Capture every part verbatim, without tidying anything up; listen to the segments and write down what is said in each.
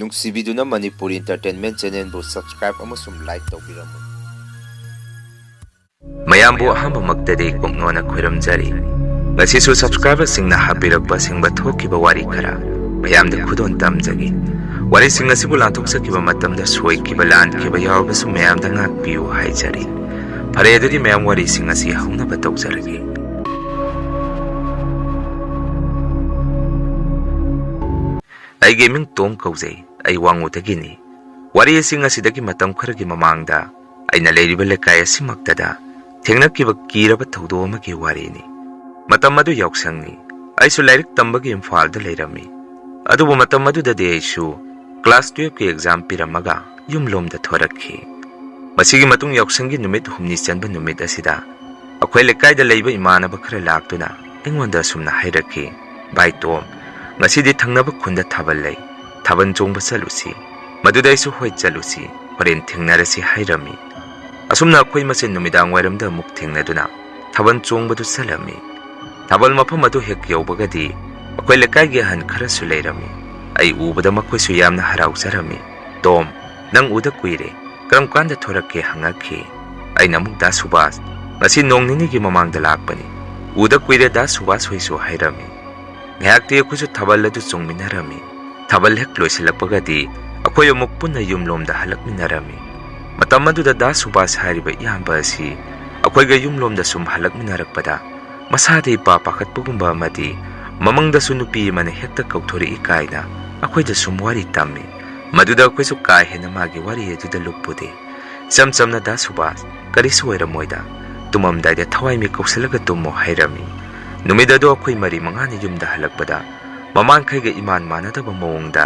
ꯅꯨꯡꯁꯤꯕꯤꯗꯨꯅ Manipuri Entertainment Channelꯕꯨ subscribe ꯑꯃꯁꯨꯡ like ꯇꯧꯕꯤꯔꯝꯃꯨ꯫ ꯃꯌꯥꯝꯕꯨ ꯑꯍꯥꯟꯕꯃꯛꯇꯗꯤ ꯀꯣꯛꯅꯣꯟꯅ ꯈꯣꯏꯔꯝꯖꯔꯤ꯫ ꯉꯁꯤꯁꯨ subscriberꯁꯤꯡꯅ ꯍꯥꯞꯄꯤꯔꯛꯄ ꯑꯁꯦꯡꯕ ꯊꯣꯛꯈꯤꯕ ꯋꯥꯔꯤ ꯈꯔ ꯃꯌꯥꯝꯗ ꯈꯨꯗꯣꯜ ꯇꯝꯖꯒꯦ꯫ ꯋꯥꯔꯤꯁꯤꯡ ꯑꯁꯤꯕꯨ ꯂꯥꯟꯊꯣꯛꯆꯈꯤꯕ ꯃꯇꯝꯗ ꯁꯣꯏꯈꯤꯕ ꯂꯥꯟꯈꯤꯕ ꯌꯥꯎꯔꯕꯁꯨ ꯃꯌꯥꯝꯗ ꯉꯥꯛꯄꯤꯌꯨ ꯍꯥꯏꯖꯔꯤ꯫ ꯐꯔꯦ, ꯑꯗꯨꯗꯤ ꯃꯌꯥꯝ ꯋꯥꯔꯤꯁꯤꯡ ꯑꯁꯤ ꯍꯧꯅꯕ ꯇꯧꯖꯔꯒꯦ꯫ ꯑꯩꯒꯤ ꯃꯤꯡ ꯇꯣꯝ ꯀꯧꯖꯩ꯫ ꯑꯩ ꯋꯥꯉꯨꯗꯒꯤꯅꯤ꯫ ꯋꯥꯔꯤ ꯑꯁꯤ ꯉꯁꯤꯗꯒꯤ ꯃꯇꯝ ꯈꯔꯒꯤ ꯃꯃꯥꯡꯗ ꯑꯩꯅ ꯂꯩꯔꯤꯕ ꯂꯩꯀꯥꯏ ꯑꯁꯤꯃꯛꯇꯗ ꯊꯦꯡꯅꯈꯤꯕ ꯀꯤꯔꯕ ꯊꯧꯗꯣꯛ ꯑꯃꯒꯤ ꯋꯥꯔꯤꯅꯤ꯫ ꯃꯇꯝ ꯑꯗꯨ ꯌꯥꯎꯁꯪꯅꯤ꯫ ꯑꯩꯁꯨ ꯂꯥꯏꯔꯤꯛ ꯇꯝꯕꯒꯤ ꯏꯝꯐꯥꯜꯗ ꯂꯩꯔꯝꯃꯤ꯫ ꯑꯗꯨꯕꯨ ꯃꯇꯝ ꯑꯗꯨꯗꯗꯤ ꯑꯩꯁꯨ class twelveꯀꯤ exam ꯄꯤꯔꯝꯃꯒ ꯌꯨꯝꯂꯣꯝꯗ ꯊꯣꯔꯛꯈꯤ꯫ ꯃꯁꯤꯒꯤ ꯃꯇꯨꯡ ꯌꯥꯎꯁꯪꯒꯤ ꯅꯨꯃꯤꯠ ꯍꯨꯝꯅꯤ ꯆꯟꯕ ꯅꯨꯃꯤꯠ ꯑꯁꯤꯗ ꯑꯩꯈꯣꯏ ꯂꯩꯀꯥꯏꯗ ꯂꯩꯕ ꯏꯃꯥꯟꯅꯕ ꯈꯔ ꯂꯥꯛꯇꯨꯅ ꯑꯩꯉꯣꯟꯗ ꯑꯁꯨꯝꯅ ꯍꯥꯏꯔꯛꯈꯤ, "ꯚꯥꯏ ꯇꯣꯝ, ꯉꯁꯤꯗꯤ ꯊꯪꯅꯕ ꯈꯨꯟꯗ ꯊꯥꯕꯜ ꯂꯩ, ꯊꯥꯕꯜ ꯆꯣꯡꯕ ꯆꯠꯂꯨꯁꯤ"꯫ ꯃꯗꯨꯗ ꯑꯩꯁꯨ "ꯍꯣꯏ ꯆꯠꯂꯨꯁꯤ, ꯍꯣꯔꯦꯟ ꯊꯦꯡꯅꯔꯁꯤ" ꯍꯥꯏꯔꯝꯃꯤ꯫ ꯑꯁꯨꯝꯅ ꯑꯩꯈꯣꯏ ꯃꯁꯦꯟ ꯅꯨꯃꯤꯗꯥꯡ ꯋꯥꯏꯔꯝꯗ ꯑꯃꯨꯛ ꯊꯦꯡꯅꯗꯨꯅ ꯊꯥꯕꯜ ꯆꯣꯡꯕꯗꯨ ꯆꯠꯂꯝꯃꯤ꯫ ꯊꯥꯕꯜ ꯃꯐꯝ ꯑꯗꯨ ꯍꯦꯛ ꯌꯧꯕꯒꯗꯤ ꯑꯩꯈꯣꯏ ꯂꯩꯀꯥꯏꯒꯤ ꯑꯍꯟ ꯈꯔꯁꯨ ꯂꯩꯔꯝꯃꯤ꯫ ꯑꯩ ꯎꯕꯗ ꯃꯈꯣꯏꯁꯨ ꯌꯥꯝꯅ ꯍꯔꯥꯎꯖꯔꯝꯃꯤ꯫ "ꯇꯣꯝ, ꯅꯪ ꯎꯗ ꯀꯨꯏꯔꯦ, ꯀꯔꯝ ꯀꯥꯟꯗ ꯊꯣꯔꯛꯀꯦ?" ꯍꯪꯉꯛꯈꯤ꯫ ꯑꯩꯅ ꯑꯃꯨꯛ, "ꯗꯥ ꯁꯨꯕꯥꯁ, ꯉꯁꯤ ꯅꯣꯡ ꯅꯤꯅꯤꯒꯤ ꯃꯃꯥꯡꯗ ꯂꯥꯛꯄꯅꯤ, ꯎꯗ ꯀꯨꯏꯔꯦ ꯗꯥ ꯁꯨꯕꯥꯁ ꯍꯣꯏꯁꯨ" ꯍꯥꯏꯔꯝꯃꯤ꯫ ꯉꯥꯏꯍꯥꯛꯇꯤ ꯑꯩꯈꯣꯏꯁꯨ ꯊꯥꯕꯜ ꯑꯗꯨ ꯆꯣꯡꯃꯤꯟꯅꯔꯝꯃꯤ꯫ ꯊꯥꯕꯜ ꯍꯦꯛ ꯂꯣꯏꯁꯤꯜꯂꯛꯄꯒꯗꯤ ꯑꯩꯈꯣꯏ ꯑꯃꯨꯛ ꯄꯨꯟꯅ ꯌꯨꯝꯂꯣꯝꯗ ꯍꯜꯂꯛꯃꯤꯟꯅꯔꯝꯃꯤ꯫ ꯃꯇꯝ ꯑꯗꯨꯗ ꯗꯥ ꯁꯨꯕꯥꯁ ꯍꯥꯏꯔꯤꯕ ꯏꯌꯥꯝꯕ ꯑꯁꯤ ꯑꯩꯈꯣꯏꯒ ꯌꯨꯝꯂꯣꯝꯗ ꯁꯨꯝ ꯍꯜꯂꯛꯃꯤꯟꯅꯔꯛꯄꯗ ꯃꯁꯥꯗ ꯏꯄꯥ ꯄꯥꯈꯠꯄꯒꯨꯝꯕ ꯑꯃꯗꯤ ꯃꯃꯪꯗꯁꯨ ꯅꯨꯄꯤ ꯑꯃꯅ ꯍꯦꯛꯇ ꯀꯧꯊꯣꯔꯛꯏ ꯀꯥꯏꯅ ꯑꯩꯈꯣꯏꯗ ꯁꯨꯝ ꯋꯥꯔꯤ ꯇꯝꯃꯤ꯫ ꯃꯗꯨꯗ ꯑꯩꯈꯣꯏꯁꯨ ꯀꯥ ꯍꯦꯟꯅ ꯃꯥꯒꯤ ꯋꯥꯔꯤ ꯑꯗꯨꯗ ꯂꯨꯞꯄꯨꯗꯦ꯫ ꯏꯆꯝ ꯆꯝꯅ, "ꯗꯥ ꯁꯨꯕꯥꯁ, ꯀꯔꯤꯁꯨ ꯑꯣꯏꯔꯝꯃꯣꯏꯗ, ꯇꯨꯝꯃꯝꯗꯥꯏꯗ ꯊꯋꯥꯏ ꯃꯤ ꯀꯧꯁꯤꯜꯂꯒ ꯇꯨꯝꯃꯣ" ꯍꯥꯏꯔꯝꯃꯤ꯫ ꯅꯨꯃꯤꯠ ꯑꯗꯨ ꯑꯩꯈꯣꯏ ꯃꯔꯤ ꯃꯉꯥꯅꯤ ꯌꯨꯝꯗ ꯍꯜꯂꯛꯄꯗ ꯃꯃꯥꯡꯈꯩꯒ ꯏꯃꯥꯟ ꯃꯥꯟꯅꯗꯕ ꯃꯑꯣꯡꯗ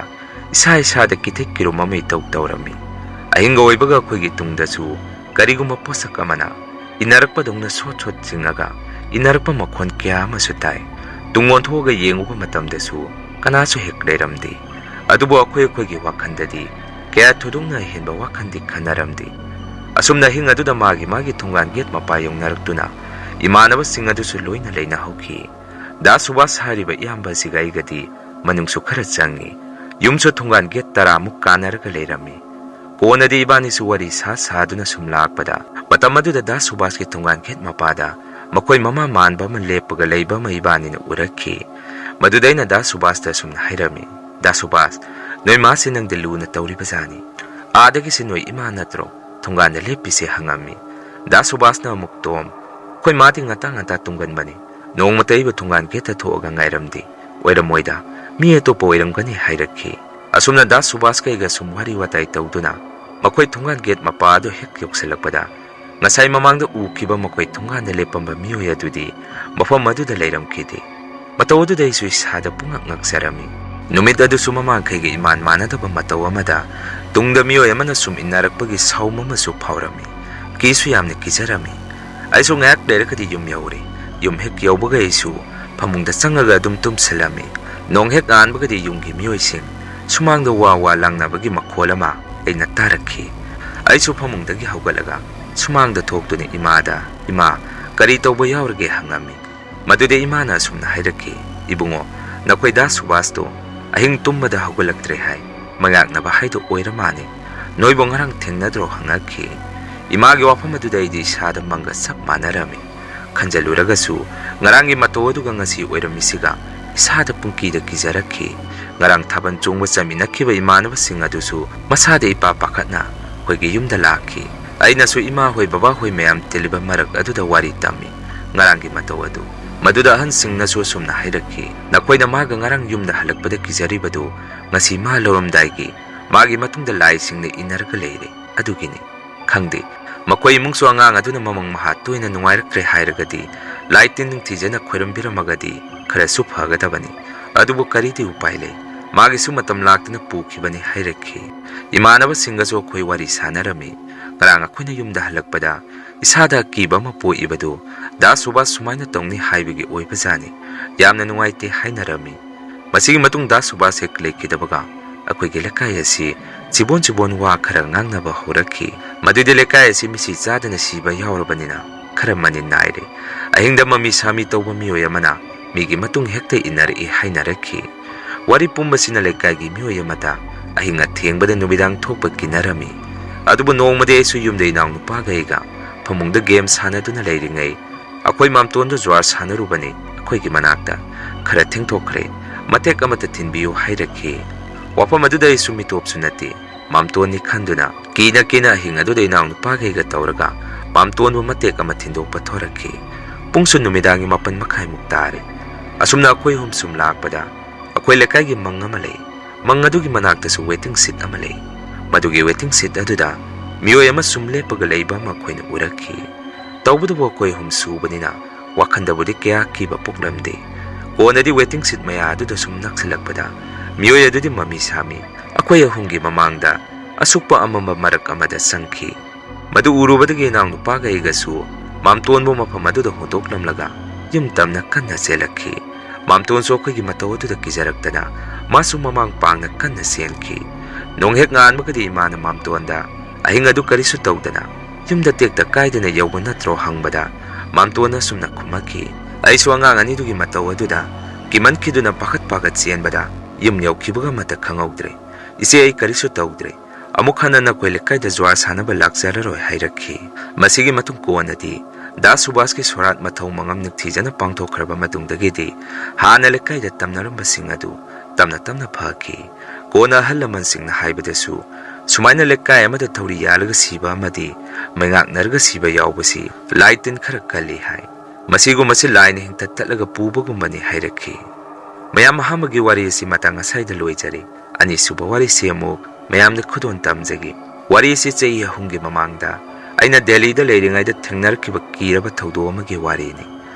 ꯏꯁꯥ ꯏꯁꯥꯗ ꯀꯤꯊꯤꯛ ꯀꯤꯔꯨꯝ ꯑꯃ ꯏꯇꯧ ꯇꯧꯔꯝꯃꯤ꯫ ꯑꯍꯤꯡꯒ ꯑꯣꯏꯕꯒ ꯑꯩꯈꯣꯏꯒꯤ ꯇꯨꯡꯗꯁꯨ ꯀꯔꯤꯒꯨꯝꯕ ꯄꯣꯠꯁꯛ ꯑꯃꯅ ꯏꯟꯅꯔꯛꯄꯗꯧꯅ ꯁꯣꯠ ꯁꯣꯠ ꯆꯤꯡꯉꯒ ꯏꯟꯅꯔꯛꯄ ꯃꯈꯣꯟ ꯀꯌꯥ ꯑꯃꯁꯨ ꯇꯥꯏ꯫ ꯇꯨꯡ ꯑꯣꯟꯊꯣꯛꯑꯒ ꯌꯦꯡꯉꯨꯕ ꯃꯇꯝꯗꯁꯨ ꯀꯅꯥꯁꯨ ꯍꯦꯛ ꯂꯩꯔꯝꯗꯦ꯫ ꯑꯗꯨꯕꯨ ꯑꯩꯈꯣꯏ ꯑꯩꯈꯣꯏꯒꯤ ꯋꯥꯈꯜꯗꯗꯤ ꯀꯌꯥ ꯊꯣꯏꯗꯣꯛꯅ ꯑꯍꯦꯟꯕ ꯋꯥꯈꯜꯗꯤ ꯈꯟꯅꯔꯝꯗꯦ꯫ ꯑꯁꯨꯝꯅ ꯑꯍꯤꯡ ꯑꯗꯨꯗ ꯃꯥꯒꯤ ꯃꯥꯒꯤ ꯊꯣꯡꯒꯥꯟ ꯒꯦꯠ ꯃꯄꯥ ꯌꯧꯅꯔꯛꯇꯨꯅ ꯏꯃꯥꯟꯅꯕꯁꯤꯡ ꯑꯗꯨꯁꯨ ꯂꯣꯏꯅ ꯂꯩꯅꯍꯧꯈꯤ꯫ ꯗꯥ ꯁꯨꯕꯥꯁ ꯍꯥꯏꯔꯤꯕ ꯏꯌꯥꯝꯕ ꯑꯁꯤꯒ ꯑꯩꯒꯗꯤ ꯃꯅꯨꯡꯁꯨ ꯈꯔ ꯆꯪꯉꯤ꯫ ꯌꯨꯝꯁꯨ ꯊꯣꯡꯒꯥꯟ ꯒꯦꯠ ꯇꯔꯥꯃꯨꯛ ꯀꯥꯟꯅꯔꯒ ꯂꯩꯔꯝꯃꯤ꯫ ꯀꯣꯟꯅꯗꯤ ꯏꯕꯥꯅꯤꯁꯨ ꯋꯥꯔꯤ ꯁꯥ ꯁꯥꯗꯨꯅ ꯁꯨꯝ ꯂꯥꯛꯄꯗ, ꯃꯇꯝ ꯑꯗꯨꯗ ꯗꯥ ꯁꯨꯕꯥꯁꯀꯤ ꯊꯣꯡꯒꯥꯟ ꯒꯦꯠ ꯃꯄꯥꯗ ꯃꯈꯣꯏ ꯃꯃꯥ ꯃꯥꯟꯕ ꯑꯃ ꯂꯦꯞꯄꯒ ꯂꯩꯕ ꯑꯃ ꯏꯕꯥꯅꯤꯅ ꯎꯔꯛꯈꯤ꯫ ꯃꯗꯨꯗ ꯑꯩꯅ ꯗꯥ ꯁꯨꯕꯥꯁꯇ ꯑꯁꯨꯝꯅ ꯍꯥꯏꯔꯝꯃꯤ, "ꯗꯥ ꯁꯨꯕꯥꯁ, ꯅꯣꯏ ꯃꯥꯁꯤ ꯅꯪꯗꯤ ꯂꯨꯅ ꯇꯧꯔꯤꯕꯖꯥꯠꯅꯤ꯫ ꯑꯥꯗꯒꯤꯁꯤ ꯅꯣꯏ ꯏꯃꯥ ꯅꯠꯇ꯭ꯔꯣ ꯊꯣꯡꯒꯥꯟꯗ ꯂꯦꯞꯄꯤꯁꯦ?" ꯍꯪꯉꯝꯃꯤ꯫ ꯗꯥ ꯁꯨꯕꯥꯁꯅ ꯑꯃꯨꯛ, "ꯇꯣꯝ, ꯑꯩꯈꯣꯏ ꯃꯥꯗꯤ ꯉꯟꯇꯥ ꯉꯟꯇꯥ ꯇꯨꯝꯒꯟꯕꯅꯤ꯫ ꯅꯣꯡꯃꯇ ꯑꯩꯕꯨ ꯊꯣꯡꯒꯥꯟ ꯒꯦꯠꯇ ꯊꯣꯛꯑꯒ ꯉꯥꯏꯔꯝꯗꯦ꯫ ꯑꯣꯏꯔꯝꯃꯣꯏꯗ, ꯃꯤ ꯑꯇꯣꯞꯄ ꯑꯣꯏꯔꯝꯒꯅꯤ" ꯍꯥꯏꯔꯛꯈꯤ꯫ ꯑꯁꯨꯝꯅ ꯗꯥ ꯁꯨꯕꯥꯁꯀ ꯑꯩꯒ ꯁꯨꯝ ꯋꯥꯔꯤ ꯋꯥꯇꯥꯏ ꯇꯧꯗꯨꯅ ꯃꯈꯣꯏ ꯊꯣꯡꯒꯥꯟ ꯒꯦꯠ ꯃꯄꯥ ꯑꯗꯨ ꯍꯦꯛ ꯌꯧꯁꯤꯜꯂꯛꯄꯗ, ꯉꯁꯥꯏ ꯃꯃꯥꯡꯗ ꯎꯈꯤꯕ ꯃꯈꯣꯏ ꯊꯣꯡꯒꯥꯟꯗ ꯂꯦꯞꯄꯝꯕ ꯃꯤꯑꯣꯏ ꯑꯗꯨꯗꯤ ꯃꯐꯝ ꯑꯗꯨꯗ ꯂꯩꯔꯝꯈꯤꯗꯦ꯫ ꯃꯇꯧ ꯑꯗꯨꯗ ꯑꯩꯁꯨ ꯏꯁꯥꯗ ꯄꯨꯡꯉꯛ ꯉꯛꯆꯔꯝꯃꯤ꯫ ꯅꯨꯃꯤꯠ ꯑꯗꯨꯁꯨ ꯃꯃꯥꯡꯈꯩꯒ ꯏꯃꯥꯟ ꯃꯥꯟꯅꯗꯕ ꯃꯇꯧ ꯑꯃꯗ, ꯇꯨꯡꯗ ꯃꯤꯑꯣꯏ ꯑꯃꯅ ꯁꯨꯝ ꯏꯟꯅꯔꯛꯄꯒꯤ ꯁꯥꯎꯝ ꯑꯃꯁꯨ ꯐꯥꯎꯔꯝꯃꯤ꯫ ꯀꯤꯁꯨ ꯌꯥꯝꯅ ꯀꯤꯖꯔꯝꯃꯤ꯫ ꯑꯩꯁꯨ ꯉꯥꯏꯍꯥꯛ ꯂꯩꯔꯒꯗꯤ ꯌꯨꯝ ꯌꯧꯔꯦ꯫ ꯌꯨꯝ ꯍꯦꯛ ꯌꯧꯕꯒ ꯑꯩꯁꯨ ꯐꯃꯨꯡꯗ ꯆꯪꯉꯒ ꯑꯗꯨꯝ ꯇꯨꯝꯁꯤꯜꯂꯝꯃꯤ꯫ ꯅꯣꯡ ꯍꯦꯛ ꯉꯥꯟꯕꯒꯗꯤ ꯌꯨꯝꯒꯤ ꯃꯤꯑꯣꯏꯁꯤꯡ ꯁꯨꯃꯥꯡꯗ ꯋꯥ ꯋꯥ ꯂꯥꯡꯅꯕꯒꯤ ꯃꯈꯣꯜ ꯑꯃ ꯑꯩꯅ ꯇꯥꯔꯛꯈꯤ꯫ ꯑꯩꯁꯨ ꯐꯃꯨꯡꯗꯒꯤ ꯍꯧꯒꯠꯂꯒ ꯁꯨꯃꯥꯡꯗ ꯊꯣꯛꯇꯨꯅ ꯏꯃꯥꯗ, "ꯏꯃꯥ, ꯀꯔꯤ ꯇꯧꯕ ꯌꯥꯎꯔꯒꯦ?" ꯍꯪꯉꯝꯃꯤ꯫ ꯃꯗꯨꯗ ꯏꯃꯥꯅ ꯑꯁꯨꯝꯅ ꯍꯥꯏꯔꯛꯈꯤ, "ꯏꯕꯨꯡꯉꯣ, ꯅꯈꯣꯏ ꯗꯥ ꯁꯨꯕꯥꯁꯇꯣ ꯑꯍꯤꯡ ꯇꯨꯝꯕꯗ ꯍꯧꯒꯠꯂꯛꯇ꯭ꯔꯦ ꯍꯥꯏ꯫ ꯃꯌꯥꯛꯅꯕ ꯍꯥꯏꯗꯣ ꯑꯣꯏꯔ ꯃꯥꯅꯤ꯫ ꯅꯣꯏꯕꯨ ꯉꯔꯥꯡ ꯊꯦꯡꯅꯗ꯭ꯔꯣ?" ꯍꯪꯉꯛꯈꯤ꯫ ꯏꯃꯥꯒꯤ ꯋꯥꯐꯝ ꯑꯗꯨꯗ ꯑꯩꯗꯤ ꯏꯁꯥꯗ ꯃꯪꯒ ꯆꯞ ꯃꯥꯟꯅꯔꯝꯃꯤ꯫ ꯈꯟꯖꯜꯂꯨꯔꯒꯁꯨ ꯉꯔꯥꯡꯒꯤ ꯃꯇꯧ ꯑꯗꯨꯒ ꯉꯁꯤ ꯑꯣꯏꯔꯝꯃꯤꯁꯤꯒ ꯏꯁꯥꯗ ꯄꯨꯡꯀꯤꯗ ꯀꯤꯖꯔꯛꯈꯤ꯫ ꯉꯔꯥꯡ ꯊꯥꯕꯜ ꯆꯣꯡꯕ ꯆꯠꯃꯤꯟꯅꯈꯤꯕ ꯏꯃꯥꯟꯅꯕꯁꯤꯡ ꯑꯗꯨꯁꯨ ꯃꯁꯥꯗ ꯏꯄꯥ ꯄꯥꯈꯠꯅ ꯑꯩꯈꯣꯏꯒꯤ ꯌꯨꯝꯗ ꯂꯥꯛꯈꯤ꯫ ꯑꯩꯅꯁꯨ ꯏꯃꯥ ꯍꯣꯏ, ꯕꯕꯥ ꯍꯣꯏ ꯃꯌꯥꯝ ꯇꯤꯜꯂꯤꯕ ꯃꯔꯛ ꯑꯗꯨꯗ ꯋꯥꯔꯤ ꯇꯝꯃꯤ꯫ ꯉꯔꯥꯡꯒꯤ ꯃꯇꯧ ꯑꯗꯨ, ꯃꯗꯨꯗ ꯑꯍꯟꯁꯤꯡꯅꯁꯨ ꯑꯁꯨꯝꯅ ꯍꯥꯏꯔꯛꯈꯤ, "ꯅꯈꯣꯏꯅ ꯃꯥꯒ ꯉꯔꯥꯡ ꯌꯨꯝꯗ ꯍꯜꯂꯛꯄꯗ ꯀꯤꯖꯔꯤꯕꯗꯨ ꯉꯁꯤ ꯃꯥ ꯂꯧꯔꯝꯗꯥꯏꯒꯤ ꯃꯥꯒꯤ ꯃꯇꯨꯡꯗ ꯂꯥꯏꯁꯤꯡꯅ ꯏꯟꯅꯔꯒ ꯂꯩꯔꯦ꯫ ꯑꯗꯨꯒꯤꯅꯤ꯫ ꯈꯪꯗꯦ, ꯃꯈꯣꯏ ꯏꯃꯨꯡꯁꯨ ꯑꯉꯥꯡ ꯑꯗꯨꯅ ꯃꯃꯪ ꯃꯍꯥ ꯇꯣꯏꯅ ꯅꯨꯡꯉꯥꯏꯔꯛꯇ꯭ꯔꯦ ꯍꯥꯏꯔꯒꯗꯤ ꯂꯥꯏ ꯇꯤꯟ ꯅꯤꯡꯊꯤꯖꯅ ꯈꯣꯏꯔꯝꯕꯤꯔꯝꯃꯒꯗꯤ ꯈꯔꯁꯨ ꯐꯒꯗꯕꯅꯤ꯫ ꯑꯗꯨꯕꯨ ꯀꯔꯤꯗꯤ ꯎꯄꯥꯏ ꯂꯩ? ꯃꯥꯒꯤꯁꯨ ꯃꯇꯝ ꯂꯥꯛꯇꯅ ꯄꯨꯈꯤꯕꯅꯤ" ꯍꯥꯏꯔꯛꯈꯤ꯫ ꯏꯃꯥꯟꯅꯕꯁꯤꯡꯒꯁꯨ ꯑꯩꯈꯣꯏ ꯋꯥꯔꯤ ꯁꯥꯟꯅꯔꯝꯃꯤ꯫ ꯉꯔꯥꯡ ꯑꯩꯈꯣꯏꯅ ꯌꯨꯝꯗ ꯍꯜꯂꯛꯄꯗ ꯏꯁꯥꯗ ꯑꯀꯤꯕ ꯑꯃ ꯄꯣꯛꯏꯕꯗꯨ ꯗꯥ ꯁꯨꯕꯥꯁ ꯁꯨꯃꯥꯏꯅ ꯇꯧꯅꯤ ꯍꯥꯏꯕꯒꯤ ꯑꯣꯏꯕꯖꯥꯠꯅꯤ꯫ ꯌꯥꯝꯅ ꯅꯨꯡꯉꯥꯏꯇꯦ ꯍꯥꯏꯅꯔꯝꯃꯤ꯫ ꯃꯁꯤꯒꯤ ꯃꯇꯨꯡ ꯗꯥ ꯁꯨꯕꯥꯁ ꯍꯦꯛ ꯂꯩꯈꯤꯗꯕꯒ ꯑꯩꯈꯣꯏꯒꯤ ꯂꯩꯀꯥꯏ ꯑꯁꯤ ꯆꯤꯕꯣꯟ ꯆꯤꯕꯣꯟ ꯋꯥ ꯈꯔ ꯉꯥꯡꯅꯕ ꯍꯧꯔꯛꯈꯤ꯫ ꯃꯗꯨꯗꯤ ꯂꯩꯀꯥꯏ ꯑꯁꯤ ꯃꯤꯁꯤ ꯆꯥꯗꯅ ꯁꯤꯕ ꯌꯥꯎꯔꯕꯅꯤꯅ ꯈꯔ ꯃꯅꯤꯟ ꯅꯥꯏꯔꯦ꯫ ꯑꯍꯤꯡꯗ ꯃꯃꯤ ꯁꯥꯃꯤ ꯇꯧꯕ ꯃꯤꯑꯣꯏ ꯑꯃꯅ ꯃꯤꯒꯤ ꯃꯇꯨꯡ ꯍꯦꯛꯇ ꯏꯟꯅꯔꯛꯏ ꯍꯥꯏꯅꯔꯛꯈꯤ꯫ ꯋꯥꯔꯤ ꯄꯨꯝꯕꯁꯤꯅ ꯂꯩꯀꯥꯏꯒꯤ ꯃꯤꯑꯣꯏ ꯑꯃꯗ ꯑꯍꯤꯡ ꯑꯊꯦꯡꯕꯗ ꯅꯨꯃꯤꯗꯥꯡ ꯊꯣꯛꯄ ꯀꯤꯅꯔꯝꯃꯤ꯫ ꯑꯗꯨꯕꯨ ꯅꯣꯡꯃꯗꯤ ꯑꯩꯁꯨ ꯌꯨꯝꯗ ꯏꯅꯥꯎꯅꯨꯄꯥꯒ ꯑꯩꯒ ꯐꯃꯨꯡꯗ game ꯁꯥꯟꯅꯗꯨꯅ ꯂꯩꯔꯤꯉꯩ, ꯑꯩꯈꯣꯏ ꯃꯥꯝꯇꯣꯟꯗꯨ ꯖ꯭ꯋꯥꯔ ꯁꯥꯟꯅꯔꯨꯕꯅꯤ꯫ ꯑꯩꯈꯣꯏꯒꯤ ꯃꯅꯥꯛꯇ ꯈꯔ ꯊꯦꯡꯊꯣꯛꯈ꯭ꯔꯦ, ꯃꯇꯦꯛ ꯑꯃꯇ ꯊꯤꯟꯕꯤꯌꯨ ꯍꯥꯏꯔꯛꯈꯤ꯫ ꯋꯥꯐꯝ ꯑꯗꯨꯗ ꯑꯩꯁꯨ ꯃꯤꯇꯣꯞꯁꯨ ꯅꯠꯇꯦ, ꯃꯥꯝꯇꯣꯟꯅꯤ ꯈꯟꯗꯨꯅ ꯀꯤꯅ ꯀꯤꯅ ꯑꯍꯤꯡ ꯑꯗꯨꯗ ꯏꯅꯥꯎꯅꯨꯄꯥꯒ ꯑꯩꯒ ꯇꯧꯔꯒ ꯃꯥꯝꯇꯣꯟꯕꯨ ꯃꯇꯦꯛ ꯑꯃ ꯊꯤꯟꯗꯣꯛꯄ ꯊꯣꯔꯛꯈꯤ꯫ ꯄꯨꯡꯁꯨ ꯅꯨꯃꯤꯗꯥꯡꯒꯤ ꯃꯥꯄꯟ ꯃꯈꯥꯏꯃꯨꯛ ꯇꯥꯔꯦ꯫ ꯑꯁꯨꯝꯅ ꯑꯩꯈꯣꯏ ꯑꯍꯨꯝ ꯁꯨꯝ ꯂꯥꯛꯄꯗ ꯑꯩꯈꯣꯏ ꯂꯩꯀꯥꯏꯒꯤ ꯃꯪ ꯑꯃ ꯂꯩ꯫ ꯃꯪ ꯑꯗꯨꯒꯤ ꯃꯅꯥꯛꯇꯁꯨ waiting shed ꯑꯃ ꯂꯩ꯫ ꯃꯗꯨꯒꯤ waiting shed ꯑꯗꯨꯗ ꯃꯤꯑꯣꯏ ꯑꯃ ꯁꯨꯝ ꯂꯦꯞꯄꯒ ꯂꯩꯕ ꯑꯃ ꯑꯩꯈꯣꯏꯅ ꯎꯔꯛꯈꯤ꯫ ꯇꯧꯕꯇꯕꯨ ꯑꯩꯈꯣꯏ ꯑꯍꯨꯝ ꯁꯨꯕꯅꯤꯅ ꯋꯥꯈꯟꯗꯕꯨꯗꯤ ꯀꯌꯥ ꯀꯤꯕ ꯄꯣꯛꯂꯝꯗꯦ꯫ ꯀꯣꯟꯅꯗꯤ waiting shed ꯃꯌꯥ ꯑꯗꯨꯗ ꯁꯨꯝ ꯅꯛꯁꯤꯜꯂꯛꯄꯗ ꯃꯤꯑꯣꯏ ꯑꯗꯨꯗꯤ ꯃꯃꯤ ꯁꯥꯃꯤ ꯑꯩꯈꯣꯏ ꯑꯍꯨꯝꯒꯤ ꯃꯃꯥꯡꯗ ꯑꯁꯨꯛꯄ ꯑꯃꯝꯕ ꯃꯔꯛ ꯑꯃꯗ ꯆꯪꯈꯤ꯫ ꯃꯗꯨ ꯎꯔꯨꯕꯗꯒꯤ ꯏꯅꯥꯎꯅꯨꯄꯥꯒ ꯑꯩꯒꯁꯨ ꯃꯥꯝꯇꯣꯟꯕꯨ ꯃꯐꯝ ꯑꯗꯨꯗ ꯍꯨꯟꯗꯣꯛꯂꯝꯂꯒ ꯌꯨꯝ ꯇꯝꯅ ꯀꯟꯅ ꯆꯦꯜꯂꯛꯈꯤ꯫ ꯃꯥꯝꯇꯣꯟꯁꯨ ꯑꯩꯈꯣꯏꯒꯤ ꯃꯇꯧ ꯑꯗꯨꯗ ꯀꯤꯖꯔꯛꯇꯅ ꯃꯥꯁꯨ ꯃꯃꯥꯡ ꯄꯥꯡꯅ ꯀꯟꯅ ꯆꯦꯟꯈꯤ꯫ ꯅꯣꯡ ꯍꯦꯛ ꯉꯥꯟꯕꯒꯗꯤ ꯏꯃꯥꯅ ꯃꯥꯝꯇꯣꯟꯗ, "ꯑꯍꯤꯡ ꯑꯗꯨ ꯀꯔꯤꯁꯨ ꯇꯧꯗꯅ ꯌꯨꯝꯗ ꯇꯦꯛꯇ ꯀꯥꯏꯗꯅ ꯌꯧꯕ ꯅꯠꯇ꯭ꯔꯣ?" ꯍꯪꯕꯗ ꯃꯥꯝꯇꯣꯟꯅ ꯑꯁꯨꯝꯅ ꯈꯨꯝꯃꯛꯈꯤ, "ꯑꯩꯁꯨ ꯑꯉꯥꯡ ꯑꯅꯤꯗꯨꯒꯤ ꯃꯇꯧ ꯑꯗꯨꯗ ꯀꯤꯃꯟꯈꯤꯗꯨꯅ ꯄꯥꯈꯠ ꯄꯥꯈꯠ ꯆꯦꯟꯕꯗ ꯌꯨꯝ ꯌꯧꯈꯤꯕꯒ ꯑꯃꯠꯇ ꯈꯪꯍꯧꯗ꯭ꯔꯦ꯫ ꯏꯆꯦ, ꯑꯩ ꯀꯔꯤꯁꯨ ꯇꯧꯗ꯭ꯔꯦ꯫ ꯑꯃꯨꯛ ꯍꯟꯅ ꯅꯈꯣꯏ ꯂꯩꯀꯥꯏꯗ ꯖ꯭ꯋꯥꯔ ꯁꯥꯟꯅꯕ ꯂꯥꯛꯆꯔꯔꯣꯏ" ꯍꯥꯏꯔꯛꯈꯤ꯫ ꯃꯁꯤꯒꯤ ꯃꯇꯨꯡ ꯀꯣꯟꯅꯗꯤ ꯗꯥ ꯁꯨꯕꯥꯁꯀꯤ ꯁꯣꯔꯥꯠ ꯃꯊꯧ ꯃꯉꯝ ꯅꯤꯡꯊꯤꯖꯅ ꯄꯥꯡꯊꯣꯛꯈ꯭ꯔꯕ ꯃꯇꯨꯡꯗꯒꯤꯗꯤ ꯍꯥꯟꯅ ꯂꯩꯀꯥꯏꯗ ꯇꯝꯅꯔꯝꯕꯁꯤꯡ ꯑꯗꯨ ꯇꯞꯅ ꯇꯞꯅ ꯐꯈꯤ꯫ ꯀꯣꯟꯅ ꯑꯍꯜ ꯂꯃꯟꯁꯤꯡꯅ ꯍꯥꯏꯕꯗꯁꯨ ꯁꯨꯃꯥꯏꯅ ꯂꯩꯀꯥꯏ ꯑꯃꯗ ꯊꯧꯔꯤ ꯌꯥꯜꯂꯒ ꯁꯤꯕ ꯑꯃꯗꯤ ꯃꯩꯉꯥꯛꯅꯔꯒ ꯁꯤꯕ ꯌꯥꯎꯕꯁꯤ ꯂꯥꯏ ꯇꯤꯟ ꯈꯔ ꯀꯜꯂꯤ ꯍꯥꯏ꯫ ꯃꯁꯤꯒꯨꯝꯕꯁꯤ ꯂꯥꯏꯅ ꯍꯤꯡꯊꯠ ꯊꯠꯂꯒ ꯄꯨꯕꯒꯨꯝꯕꯅꯤ ꯍꯥꯏꯔꯛꯈꯤ꯫ ꯃꯌꯥꯝ, ꯑꯍꯥꯟꯕꯒꯤ ꯋꯥꯔꯤ ꯑꯁꯤ ꯃꯇꯥꯡ ꯑꯁꯥꯏꯗ ꯂꯣꯏꯖꯔꯦ꯫ ꯑꯅꯤꯁꯨꯕ ꯋꯥꯔꯤꯁꯤ ꯑꯃꯨꯛ ꯃꯌꯥꯝꯗ ꯈꯨꯗꯣꯜ ꯇꯝꯖꯒꯦ꯫ ꯋꯥꯔꯤ ꯑꯁꯤ ꯆꯍꯤ ꯑꯍꯨꯝꯒꯤ ꯃꯃꯥꯡꯗ ꯑꯩꯅ ꯗꯦꯜꯂꯤꯗ ꯂꯩꯔꯤꯉꯩꯗ ꯊꯦꯡꯅꯔꯛꯈꯤꯕ ꯀꯤꯔꯕ ꯊꯧꯗꯣꯛ ꯑꯃꯒꯤ ꯋꯥꯔꯤꯅꯤ꯫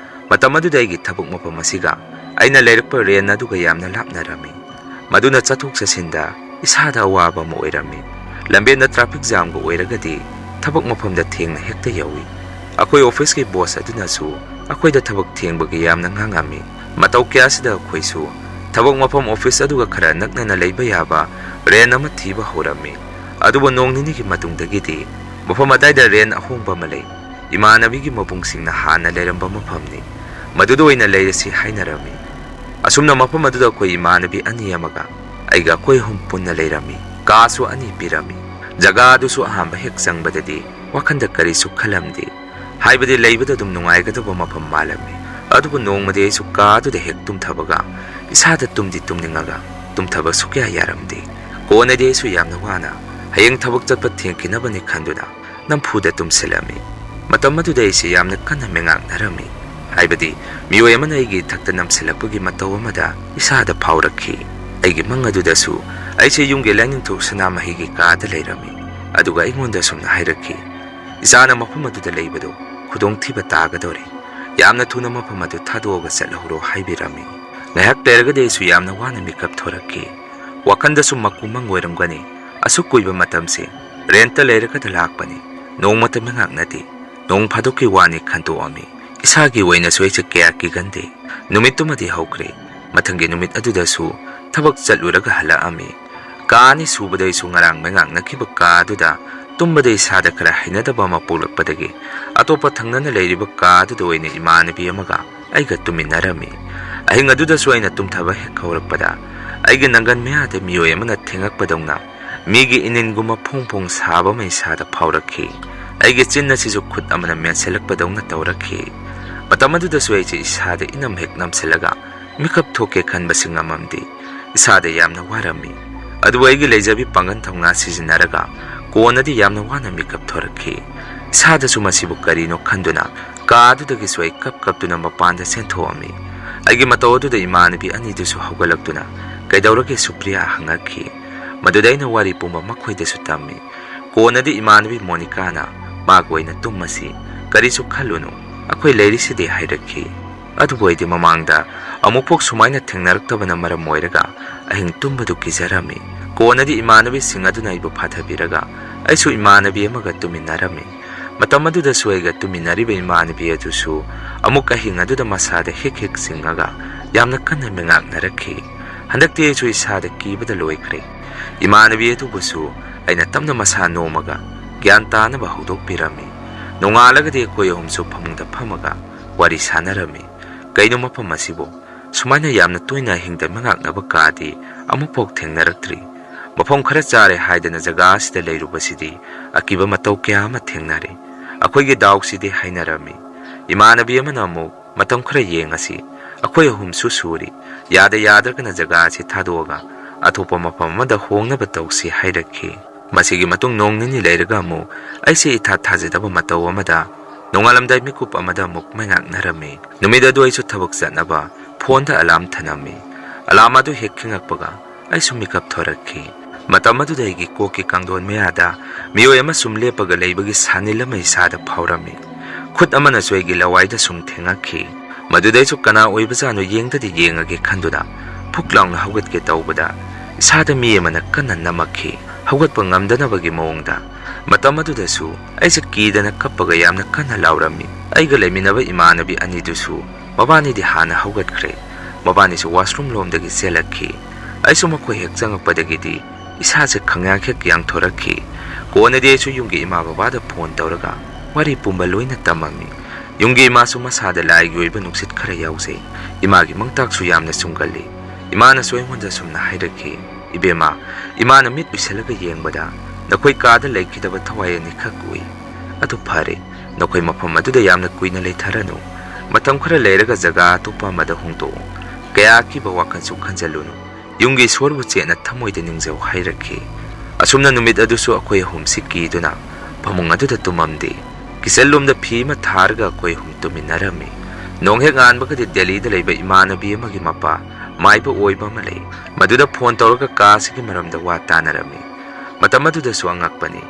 ꯃꯇꯝ ꯑꯗꯨꯗ ꯑꯩꯒꯤ ꯊꯕꯛ ꯃꯐꯝ ꯑꯁꯤꯒ ꯑꯩꯅ ꯂꯩꯔꯛꯄ ꯔꯦꯟ ꯑꯗꯨꯒ ꯌꯥꯝꯅ ꯂꯥꯞꯅꯔꯝꯃꯤ꯫ ꯃꯗꯨꯅ ꯆꯠꯊꯣꯛ ꯆꯠꯁꯤꯟꯗ ꯏꯁꯥꯗ ꯑꯋꯥꯕ ꯑꯃ ꯑꯣꯏꯔꯝꯃꯤ꯫ ꯂꯝꯕꯦꯟꯗ traffic jamꯒ ꯑꯣꯏꯔꯒꯗꯤ ꯊꯕꯛ ꯃꯐꯝꯗ ꯊꯦꯡꯅ ꯍꯦꯛꯇ ꯌꯧꯏ꯫ ꯑꯩꯈꯣꯏ officeꯀꯤ boss ꯑꯗꯨꯅꯁꯨ ꯑꯩꯈꯣꯏꯗ ꯊꯕꯛ ꯊꯦꯡꯕꯒꯤ ꯌꯥꯝꯅ ꯉꯥꯡꯉꯝꯃꯤ꯫ ꯃꯇꯧ ꯀꯌꯥꯁꯤꯗ ꯑꯩꯈꯣꯏꯁꯨ ꯊꯕꯛ ꯃꯐꯝ office ꯑꯗꯨꯒ ꯈꯔ ꯅꯛꯅꯅ ꯂꯩꯕ ꯌꯥꯕ ꯔꯦꯟ ꯑꯃ ꯊꯤꯕ ꯍꯧꯔꯝꯃꯤ꯫ ꯑꯗꯨꯕꯨ ꯅꯣꯡ ꯅꯤꯅꯤꯒꯤ ꯃꯇꯨꯡꯗꯒꯤꯗꯤ ꯃꯐꯝ ꯑꯗꯥꯏꯗ ꯔꯦꯟ ꯑꯍꯣꯡꯕ ꯑꯃ ꯂꯩ꯫ ꯏꯃꯥꯟꯅꯕꯤꯒꯤ ꯃꯕꯨꯡꯁꯤꯡꯅ ꯍꯥꯟꯅ ꯂꯩꯔꯝꯕ ꯃꯐꯝꯅꯤ꯫ ꯃꯗꯨꯗ ꯑꯣꯏꯅ ꯂꯩꯔꯁꯤ ꯍꯥꯏꯅꯔꯝꯃꯤ꯫ ꯑꯁꯨꯝꯅ ꯃꯐꯝ ꯑꯗꯨꯗ ꯑꯩꯈꯣꯏ ꯏꯃꯥꯟꯅꯕꯤ ꯑꯅꯤ ꯑꯃꯒ ꯑꯩꯒ ꯑꯩꯈꯣꯏ ꯑꯍꯨꯝ ꯄꯨꯟꯅ ꯂꯩꯔꯝꯃꯤ꯫ ꯀꯥꯁꯨ ꯑꯅꯤ ꯄꯤꯔꯝꯃꯤ꯫ ꯖꯒꯥ ꯑꯗꯨꯁꯨ ꯑꯍꯥꯟꯕ ꯍꯦꯛ ꯆꯪꯕꯗꯗꯤ ꯋꯥꯈꯟꯗ ꯀꯔꯤꯁꯨ ꯈꯜꯂꯝꯗꯦ꯫ ꯍꯥꯏꯕꯗꯤ ꯂꯩꯕꯗ ꯑꯗꯨꯝ ꯅꯨꯡꯉꯥꯏꯒꯗꯕ ꯃꯐꯝ ꯃꯥꯜꯂꯝꯃꯤ꯫ ꯑꯗꯨꯕꯨ ꯅꯣꯡꯃꯗꯤ ꯑꯩꯁꯨ ꯀꯥ ꯑꯗꯨꯗ ꯍꯦꯛ ꯇꯨꯝꯊꯕꯒ ꯏꯁꯥꯗ ꯇꯨꯝꯗꯤ ꯇꯨꯝꯅꯤꯡꯉꯒ ꯇꯨꯝꯊꯕ ꯁꯨꯛꯌꯥ ꯌꯥꯔꯝꯗꯦ꯫ ꯀꯣꯟꯅꯗꯤ ꯑꯩꯁꯨ ꯌꯥꯝꯅ ꯋꯥꯅ ꯍꯌꯦꯡ ꯊꯕꯛ ꯆꯠꯄ ꯊꯦꯡꯈꯤꯅꯕꯅꯤ ꯈꯟꯗꯨꯅ ꯅꯝꯐꯨꯗ ꯇꯨꯝꯁꯤꯜꯂꯝꯃꯤ꯫ ꯃꯇꯝ ꯑꯗꯨꯗ ꯑꯩꯁꯦ ꯌꯥꯝꯅ ꯀꯟꯅ ꯃꯦꯉꯥꯛꯅꯔꯝꯃꯤ꯫ ꯍꯥꯏꯕꯗꯤ ꯃꯤꯑꯣꯏ ꯑꯃꯅ ꯑꯩꯒꯤ ꯏꯊꯛꯇ ꯅꯝꯁꯤꯜꯂꯛꯄꯒꯤ ꯃꯇꯧ ꯑꯃꯗ ꯏꯁꯥꯗ ꯐꯥꯎꯔꯛꯈꯤ꯫ ꯑꯩꯒꯤ ꯃꯪ ꯑꯗꯨꯗꯁꯨ ꯑꯩꯁꯦ ꯌꯨꯝꯒꯤ ꯂꯥꯏꯅꯤꯡꯊꯧ ꯁꯅꯥꯃꯍꯤꯒꯤ ꯀꯥꯗ ꯂꯩꯔꯝꯃꯤ꯫ ꯑꯗꯨꯒ ꯑꯩꯉꯣꯟꯗ ꯑꯁꯨꯝꯅ ꯍꯥꯏꯔꯛꯈꯤ, "ꯏꯆꯥꯅ ꯃꯐꯝ ꯑꯗꯨꯗ ꯂꯩꯕꯗꯨ ꯈꯨꯗꯣꯡꯊꯤꯕ ꯇꯥꯒꯗꯧꯔꯦ꯫ ꯌꯥꯝꯅ ꯊꯨꯅ ꯃꯐꯝ ꯑꯗꯨ ꯊꯥꯗꯣꯛꯑꯒ ꯆꯠꯍꯧꯔꯣ" ꯍꯥꯏꯕꯤꯔꯝꯃꯤ꯫ ꯉꯥꯏꯍꯥꯛ ꯂꯩꯔꯒꯗꯤ ꯑꯩꯁꯨ ꯌꯥꯝꯅ ꯋꯥꯅ ꯃꯤꯀꯞ ꯊꯣꯔꯛꯈꯤ꯫ ꯋꯥꯈꯟꯗꯁꯨ ꯃꯀꯨ ꯃꯪ ꯑꯣꯏꯔꯝꯒꯅꯤ, ꯑꯁꯨꯛ ꯀꯨꯏꯕ ꯃꯇꯝꯁꯦ ꯔꯦꯟꯠꯇ ꯂꯩꯔꯒꯗ ꯂꯥꯛꯄꯅꯤ, ꯅꯣꯡꯃꯇ ꯃꯉꯥꯛ ꯅꯠꯇꯦ, ꯅꯣꯡ ꯐꯥꯗꯣꯛꯀꯤ ꯋꯥꯅꯤ ꯈꯟꯇꯣꯛꯑꯝꯃꯤ꯫ ꯏꯁꯥꯒꯤ ꯑꯣꯏꯅꯁꯨ ꯑꯩꯁꯦ ꯀꯌꯥ ꯀꯤꯒꯟꯗꯦ꯫ ꯅꯨꯃꯤꯠꯇꯨꯃꯗꯤ ꯍꯧꯈ꯭ꯔꯦ꯫ ꯃꯊꯪꯒꯤ ꯅꯨꯃꯤꯠ ꯑꯗꯨꯗꯁꯨ ꯊꯕꯛ ꯆꯠꯂꯨꯔꯒ ꯍꯜꯂꯛꯑꯝꯃꯤ꯫ ꯀꯥ ꯑꯅꯤ ꯁꯨꯕꯗ ꯑꯩꯁꯨ ꯉꯔꯥꯡ ꯃꯉꯥꯛꯅꯈꯤꯕ ꯀꯥ ꯑꯗꯨꯗ ꯇꯨꯝꯕꯗ ꯏꯁꯥꯗ ꯈꯔ ꯍꯩꯅꯗꯕ ꯑꯃ ꯄꯣꯛꯂꯛꯄꯗꯒꯤ ꯑꯇꯣꯞꯄ ꯊꯪꯅꯅ ꯂꯩꯔꯤꯕ ꯀꯥ ꯑꯗꯨꯗ ꯑꯣꯏꯅ ꯏꯃꯥꯟꯅꯕꯤ ꯑꯃꯒ ꯑꯩꯒ ꯇꯨꯝꯃꯤꯟꯅꯔꯝꯃꯤ꯫ ꯑꯍꯤꯡ ꯑꯗꯨꯗꯁꯨ ꯑꯩꯅ ꯇꯨꯝꯊꯕ ꯍꯦꯛ ꯍꯧꯔꯛꯄꯗ ꯑꯩꯒꯤ ꯅꯪꯒꯟ ꯃꯌꯥꯗ ꯃꯤꯑꯣꯏ ꯑꯃꯅ ꯊꯦꯡꯉꯛꯄꯗꯧꯅ ꯃꯤꯒꯤ ꯏꯅꯤꯟꯒꯨꯝꯕ ꯐꯣꯡ ꯐꯣꯡ ꯁꯥꯕ ꯑꯃ ꯏꯁꯥꯗ ꯐꯥꯎꯔꯛꯈꯤ꯫ ꯑꯩꯒꯤ ꯆꯤꯟ ꯑꯁꯤꯁꯨ ꯈꯨꯠ ꯑꯃꯅ ꯃꯦꯟꯁꯤꯜꯂꯛꯄꯗꯧꯅ ꯇꯧꯔꯛꯈꯤ꯫ ꯃꯇꯝ ꯑꯗꯨꯗꯁꯨ ꯑꯩꯁꯦ ꯏꯁꯥꯗ ꯏꯅꯝ ꯍꯦꯛ ꯅꯝꯁꯤꯜꯂꯒ ꯃꯤꯀꯞ ꯊꯣꯛꯀꯦ ꯈꯟꯕꯁꯤ ꯉꯝꯃꯝꯗꯦ꯫ ꯏꯁꯥꯗ ꯌꯥꯝꯅ ꯋꯥꯔꯝꯃꯤ꯫ ꯑꯗꯨꯕꯨ ꯑꯩꯒꯤ ꯂꯩꯖꯕꯤ ꯄꯥꯡꯒꯜ ꯊꯧꯅꯥ ꯁꯤꯖꯤꯟꯅꯔꯒ ꯀꯣꯟꯅꯗꯤ ꯌꯥꯝꯅ ꯋꯥꯅ ꯃꯤꯀꯞ ꯊꯣꯔꯛꯈꯤ꯫ ꯏꯁꯥꯗꯁꯨ ꯃꯁꯤꯕꯨ ꯀꯔꯤꯅꯣ ꯈꯟꯗꯨꯅ ꯀꯥ ꯑꯗꯨꯗꯒꯤꯁꯨ ꯑꯩ ꯀꯞ ꯀꯞꯇꯨꯅ ꯃꯄꯥꯟꯗ ꯆꯦꯟꯊꯣꯛꯑꯝꯃꯤ꯫ ꯑꯩꯒꯤ ꯃꯇꯧ ꯑꯗꯨꯗ ꯏꯃꯥꯟꯅꯕꯤ ꯑꯅꯤꯗꯨꯁꯨ ꯍꯧꯒꯠꯂꯛꯇꯨꯅ, "ꯀꯩꯗꯧꯔꯒꯦ ꯁꯨꯄ꯭ꯔꯤꯌꯥ?" ꯍꯪꯉꯛꯈꯤ꯫ ꯃꯗꯨꯗ ꯑꯩꯅ ꯋꯥꯔꯤ ꯄꯨꯝꯕ ꯃꯈꯣꯏꯗꯁꯨ ꯇꯝꯃꯤ꯫ ꯀꯣꯟꯅꯗꯤ ꯏꯃꯥꯟꯅꯕꯤ ꯃꯣꯅꯤꯀꯥꯅ ꯃꯥꯒ ꯑꯣꯏꯅ ꯇꯨꯝꯃꯁꯤ, ꯀꯔꯤꯁꯨ ꯈꯜꯂꯨꯅꯨ, ꯑꯩꯈꯣꯏ ꯂꯩꯔꯤꯁꯤꯗꯤ ꯍꯥꯏꯔꯛꯈꯤ꯫ ꯑꯗꯨꯕꯨ ꯑꯩꯗꯤ ꯃꯃꯥꯡꯗ ꯑꯃꯨꯛꯐꯥꯎ ꯁꯨꯃꯥꯏꯅ ꯊꯦꯡꯅꯔꯛꯇꯕꯅ ꯃꯔꯝ ꯑꯣꯏꯔꯒ ꯑꯍꯤꯡ ꯇꯨꯝꯕꯗꯨ ꯀꯤꯖꯔꯝꯃꯤ꯫ ꯀꯣꯟꯅꯗꯤ ꯏꯃꯥꯟꯅꯕꯤꯁꯤꯡ ꯑꯗꯨꯅ ꯑꯩꯕꯨ ꯐꯥꯊꯕꯤꯔꯒ ꯑꯩꯁꯨ ꯏꯃꯥꯟꯅꯕꯤ ꯑꯃꯒ ꯇꯨꯝꯃꯤꯟꯅꯔꯝꯃꯤ꯫ ꯃꯇꯝ ꯑꯗꯨꯗꯁꯨ ꯑꯩꯒ ꯇꯨꯝꯃꯤꯟꯅꯔꯤꯕ ꯏꯃꯥꯟꯅꯕꯤ ꯑꯗꯨꯁꯨ ꯑꯃꯨꯛ ꯑꯍꯤꯡ ꯑꯗꯨꯗ ꯃꯁꯥꯗ ꯍꯤꯛ ꯍꯤꯛ ꯆꯤꯡꯉꯒ ꯌꯥꯝꯅ ꯀꯟꯅ ꯃꯤꯉꯥꯛꯅꯔꯛꯈꯤ꯫ ꯍꯟꯗꯛꯇꯤ ꯑꯩꯁꯨ ꯏꯁꯥꯗ ꯀꯤꯕꯗ ꯂꯣꯏꯈ꯭ꯔꯦ꯫ ꯏꯃꯥꯟꯅꯕꯤ ꯑꯗꯨꯕꯨꯁꯨ ꯑꯩꯅ ꯇꯞꯅ ꯃꯁꯥ ꯅꯣꯝꯃꯒ ꯒ꯭ꯌꯥꯟ ꯇꯥꯅꯕ ꯍꯧꯗꯣꯛꯄꯤꯔꯝꯃꯤ꯫ ꯅꯣꯡꯉꯥꯜꯂꯒꯗꯤ ꯑꯩꯈꯣꯏ ꯑꯍꯨꯝꯁꯨ ꯐꯃꯨꯡꯗ ꯐꯝꯃꯒ ꯋꯥꯔꯤ ꯁꯥꯟꯅꯔꯝꯃꯤ꯫ "ꯀꯩꯅꯣ ꯃꯐꯝ ꯑꯁꯤꯕꯨ? ꯁꯨꯃꯥꯏꯅ ꯌꯥꯝꯅ ꯇꯣꯏꯅ ꯑꯍꯤꯡꯗ ꯃꯉꯥꯛꯅꯕ ꯀꯥꯗꯤ ꯑꯃꯨꯛꯐꯥꯎ ꯊꯦꯡꯅꯔꯛꯇ꯭ꯔꯤ꯫ ꯃꯐꯝ ꯈꯔ ꯆꯥꯔꯦ ꯍꯥꯏꯗꯅ ꯖꯒꯥ ꯑꯁꯤꯗ ꯂꯩꯔꯨꯕꯁꯤꯗꯤ ꯑꯀꯤꯕ ꯃꯇꯧ ꯀꯌꯥ ꯑꯃ ꯊꯦꯡꯅꯔꯦ꯫ ꯑꯩꯈꯣꯏꯒꯤ ꯗꯥꯎꯁꯤꯗꯤ ꯍꯥꯏꯅꯔꯝꯃꯤ꯫ ꯏꯃꯥꯟꯅꯕꯤ ꯑꯃꯅ ꯑꯃꯨꯛ, "ꯃꯇꯝ ꯈꯔ ꯌꯦꯡꯉꯁꯤ, ꯑꯩꯈꯣꯏ ꯑꯍꯨꯝꯁꯨ ꯁꯨꯔꯤ, ꯌꯥꯗ ꯌꯥꯗ꯭ꯔꯒꯅ ꯖꯒꯥ ꯑꯁꯤ ꯊꯥꯗꯣꯛꯑꯒ ꯑꯇꯣꯞꯄ ꯃꯐꯝ ꯑꯃꯗ ꯍꯣꯡꯅꯕ ꯇꯧꯁꯤ" ꯍꯥꯏꯔꯛꯈꯤ꯫ ꯃꯁꯤꯒꯤ ꯃꯇꯨꯡ ꯅꯣꯡ ꯅꯤꯅꯤ ꯂꯩꯔꯒ ꯑꯃꯨꯛ ꯑꯩꯁꯦ ꯏꯊꯥ ꯊꯥꯖꯗꯕ ꯃꯇꯧ ꯑꯃꯗ ꯅꯣꯡꯉꯥꯜꯂꯝꯗꯥꯏ ꯃꯤꯀꯨꯞ ꯑꯃꯗ ꯑꯃꯨꯛ ꯃꯩꯉꯥꯛꯅꯔꯝꯃꯤ꯫ ꯅꯨꯃꯤꯠ ꯑꯗꯨ ꯑꯩꯁꯨ ꯊꯕꯛ ꯆꯠꯅꯕ ꯐꯣꯟꯗ ꯑꯂꯥꯝ ꯊꯅꯝꯃꯤ꯫ ꯑꯂꯥꯝ ꯑꯗꯨ ꯍꯦꯛ ꯈꯤꯡꯉꯛꯄꯒ ꯑꯩꯁꯨ ꯃꯤꯀꯞ ꯊꯣꯔꯛꯈꯤ꯫ ꯃꯇꯝ ꯑꯗꯨꯗ ꯑꯩꯒꯤ ꯀꯣꯛꯀꯤ ꯀꯥꯡꯗꯣꯟ ꯃꯌꯥꯗ ꯃꯤꯑꯣꯏ ꯑꯃ ꯁꯨꯝ ꯂꯦꯞꯄꯒ ꯂꯩꯕꯒꯤ ꯁꯥꯅꯤꯜ ꯑꯃ ꯏꯁꯥꯗ ꯐꯥꯎꯔꯝꯃꯤ꯫ ꯈꯨꯠ ꯑꯃꯅꯁꯨ ꯑꯩꯒꯤ ꯂꯋꯥꯏꯗ ꯁꯨꯝ ꯊꯦꯡꯉꯛꯈꯤ꯫ ꯃꯗꯨꯗꯩꯁꯨ ꯀꯅꯥ ꯑꯣꯏꯕꯖꯥꯠꯅꯣ ꯌꯦꯡꯗꯗꯤ ꯌꯦꯡꯉꯒꯦ ꯈꯟꯗꯨꯅ ꯐꯨꯛ ꯂꯥꯎꯅ ꯍꯧꯒꯠꯀꯦ ꯇꯧꯕꯗ ꯏꯁꯥꯗ ꯃꯤ ꯑꯃꯅ ꯀꯟꯅ ꯅꯝꯃꯛꯈꯤ꯫ ꯍꯧꯒꯠꯄ ꯉꯝꯗꯅꯕꯒꯤ ꯃꯑꯣꯡꯗ꯫ ꯃꯇꯝ ꯑꯗꯨꯗꯁꯨ ꯑꯩꯁꯦ ꯀꯤꯗꯅ ꯀꯞꯄꯒ ꯌꯥꯝꯅ ꯀꯟꯅ ꯂꯥꯎꯔꯝꯃꯤ꯫ ꯑꯩꯒ ꯂꯩꯃꯤꯟꯅꯕ ꯏꯃꯥꯟꯅꯕꯤ ꯑꯅꯤꯗꯨꯁꯨ ꯃꯕꯥꯅꯤꯗꯤ ꯍꯥꯟꯅ ꯍꯧꯒꯠꯈ꯭ꯔꯦ꯫ ꯃꯕꯥꯅꯤꯁꯨ ꯋꯥꯁꯔꯨꯝ ꯂꯣꯝꯗꯒꯤ ꯆꯦꯜꯂꯛꯈꯤ꯫ ꯑꯩꯁꯨ ꯃꯈꯣꯏ ꯍꯦꯛ ꯆꯪꯉꯛꯄꯗꯒꯤꯗꯤ ꯏꯁꯥꯁꯦ ꯈꯪꯌꯥꯡ ꯍꯦꯛ ꯌꯥꯡꯊꯣꯔꯛꯈꯤ꯫ ꯀꯣꯟꯅꯗꯤ ꯑꯩꯁꯨ ꯌꯨꯝꯒꯤ ꯏꯃꯥ ꯕꯕꯥꯗ ꯐꯣꯟ ꯇꯧꯔꯒ ꯋꯥꯔꯤ ꯄꯨꯝꯕ ꯂꯣꯏꯅ ꯇꯝꯃꯝꯃꯤ꯫ ꯌꯨꯝꯒꯤ ꯏꯃꯥꯁꯨ ꯃꯁꯥꯗ ꯂꯥꯏꯒꯤ ꯑꯣꯏꯕ ꯅꯨꯡꯁꯤꯠ ꯈꯔ ꯌꯥꯎꯖꯩ꯫ ꯏꯃꯥꯒꯤ ꯃꯪꯇꯥꯛꯁꯨ ꯌꯥꯝꯅ ꯆꯨꯝꯒꯜꯂꯤ꯫ ꯏꯃꯥꯅꯁꯨ ꯑꯩꯉꯣꯟꯗ ꯁꯨꯝꯅ ꯍꯥꯏꯔꯛꯈꯤ, "ꯏꯕꯦꯝꯃ, ꯏꯃꯥꯅ ꯃꯤꯠ ꯎꯏꯁꯜꯂꯒ ꯌꯦꯡꯕꯗ ꯅꯈꯣꯏ ꯀꯥꯗ ꯂꯩꯈꯤꯗꯕ ꯊꯋꯥꯏ ꯑꯅꯤꯈꯛ ꯎꯏ꯫ ꯑꯗꯨ ꯐꯔꯦ, ꯅꯈꯣꯏ ꯃꯐꯝ ꯑꯗꯨꯗ ꯌꯥꯝꯅ ꯀꯨꯏꯅ ꯂꯩꯊꯔꯅꯨ꯫ ꯃꯇꯝ ꯈꯔ ꯂꯩꯔꯒ ꯖꯒꯥ ꯑꯇꯣꯞꯄ ꯑꯃꯗ ꯍꯣꯡꯗꯣꯛꯎ꯫ ꯀꯌꯥ ꯑꯀꯤꯕ ꯋꯥꯈꯜꯁꯨ ꯈꯟꯖꯜꯂꯨꯅꯨ꯫ ꯌꯨꯝꯒꯤ ꯏꯁꯣꯔꯕꯨ ꯆꯦꯠꯅ ꯊꯃꯣꯏꯗ ꯅꯤꯡꯖꯧ" ꯍꯥꯏꯔꯛꯈꯤ꯫ ꯑꯁꯨꯝꯅ ꯅꯨꯃꯤꯠ ꯑꯗꯨꯁꯨ ꯑꯩꯈꯣꯏ ꯑꯍꯨꯝꯁꯤ ꯀꯤꯗꯨꯅ ꯐꯃꯨꯡ ꯑꯗꯨꯗ ꯇꯨꯝꯃꯝꯗꯦ꯫ ꯀꯤꯆꯟ ꯂꯣꯝꯗ ꯐꯤ ꯑꯃ ꯊꯥꯔꯒ ꯑꯩꯈꯣꯏ ꯑꯍꯨꯝ ꯇꯨꯝꯃꯤꯟꯅꯔꯝꯃꯤ꯫ ꯅꯣꯡ ꯍꯦꯛ ꯉꯥꯟꯕꯒꯗꯤ ꯗꯦꯜꯂꯤꯗ ꯂꯩꯕ ꯏꯃꯥꯟꯅꯕꯤ ꯑꯃꯒꯤ ꯃꯄꯥ ꯃꯥꯏꯕ ꯑꯣꯏꯕ ꯑꯃ ꯂꯩ꯫ ꯃꯗꯨꯗ ꯐꯣꯟ ꯇꯧꯔꯒ ꯀꯥꯁꯤꯒꯤ ꯃꯔꯝꯗ ꯋꯥ ꯇꯥꯅꯔꯝꯃꯤ꯫ ꯃꯇꯝ ꯑꯗꯨꯗꯁꯨ ꯑꯉꯛꯄꯅꯤ꯫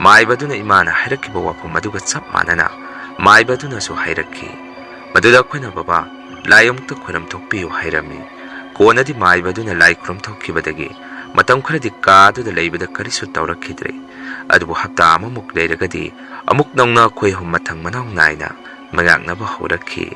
ꯃꯥꯏꯕ ꯑꯗꯨꯅ ꯏꯃꯥꯅ ꯍꯥꯏꯔꯛꯈꯤꯕ ꯋꯥꯐꯝ ꯑꯗꯨꯒ ꯆꯞ ꯃꯥꯟꯅꯅ ꯃꯥꯏꯕ ꯑꯗꯨꯅꯁꯨ ꯍꯥꯏꯔꯛꯈꯤ꯫ ꯃꯗꯨꯗ ꯑꯩꯈꯣꯏꯅ, "ꯕꯕꯥ, ꯂꯥꯏ ꯑꯃꯨꯛꯇ ꯈꯣꯏꯔꯝ ꯊꯣꯛꯄꯤꯌꯨ" ꯍꯥꯏꯔꯝꯃꯤ꯫ ꯀꯣꯟꯅꯗꯤ ꯃꯥꯏꯕ ꯑꯗꯨꯅ ꯂꯥꯏ ꯈꯨꯔꯨꯝ ꯊꯣꯛꯈꯤꯕꯗꯒꯤ ꯃꯇꯝ ꯈꯔꯗꯤ ꯀꯥ ꯑꯗꯨꯗ ꯂꯩꯕꯗ ꯀꯔꯤꯁꯨ ꯇꯧꯔꯛꯈꯤꯗ꯭ꯔꯦ꯫ ꯑꯗꯨꯕꯨ ꯍꯞꯇꯥ ꯑꯃꯃꯨꯛ ꯂꯩꯔꯒꯗꯤ ꯑꯃꯨꯛ ꯅꯧꯅ ꯑꯩꯈꯣꯏ ꯑꯍꯨꯝ ꯃꯊꯪ ꯃꯅꯥꯎ ꯅꯥꯏꯅ ꯃꯉꯥꯛꯅꯕ ꯍꯧꯔꯛꯈꯤ꯫